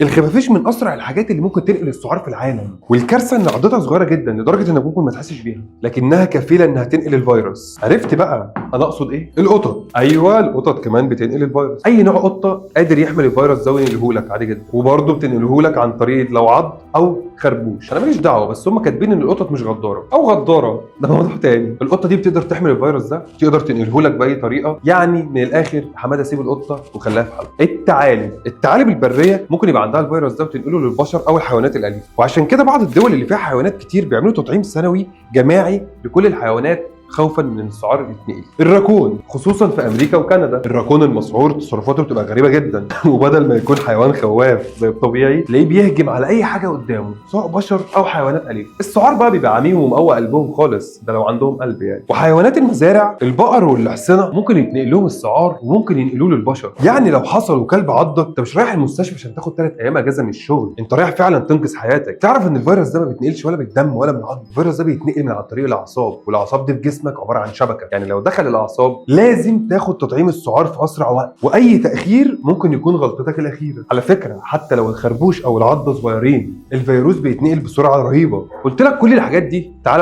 الخفافيش من اسرع الحاجات اللي ممكن تنقل السعار في العالم، والكارثه ان عضتها صغيرة جدا لدرجة انك ممكن ما تحسش بيها، لكنها كفيله انها تنقل الفيروس. عرفت بقى انا اقصد ايه؟ القطط. ايوه القطط كمان بتنقل الفيروس. اي نوع قطة قادر يحمل الفيروس ده وينقله لك عادي جدا، وبرضه بتنقله لك عن طريق لو عض او خربوش. انا ماليش دعوه، بس هم كاتبين ان القطط مش غداره او غداره، ده موضوع تاني. القطة دي بتقدر تحمل الفيروس ده، تقدر تنقله لك باي طريقه. يعني من الاخر حمادة سيب القطة وخليها في حالها. الثعالب البرية ممكن يبقى عندها الفيروس ده وتنقله للبشر او الحيوانات الاليفة، وعشان كده بعض الدول اللي فيها حيوانات كتير بيعملوا تطعيم سنوي جماعي لكل الحيوانات خوفا من السعار يتنقل. الراكون خصوصا في امريكا وكندا، الراكون المسعور تصرفاته بتبقى غريبة جدا وبدل ما يكون حيوان خواف زي الطبيعي تلاقيه بيهجم على اي حاجة قدامه سواء بشر او حيوانات اليفه. السعار بقى بيبقى عاميهم ومقوى قلبهم خالص، ده لو عندهم قلب يعني. وحيوانات المزارع البقر والاحصنه ممكن يتنقل لهم السعار وممكن ينقلوه للبشر. يعني لو حصل وكلب عضك انت مش رايح المستشفى عشان تاخد 3 ايام اجازه من الشغل، انت رايح فعلا تنقذ حياتك. تعرف ان الفيروس ده ما بيتنقلش ولا بالدم ولا من العض، الفيروس ده بيتنقل من عن طريق الاعصاب، والاعصاب دي في جسمك عبارة عن شبكة. يعني لو دخل الاعصاب لازم تاخد تطعيم السعار في اسرع وقت، واي تاخير ممكن يكون غلطتك الاخيرة. على فكرة حتى لو الخربوش او العضه صغيرين الفيروس بيتنقل بسرعة رهيبة. قلت لك كل الحاجات دي، تعال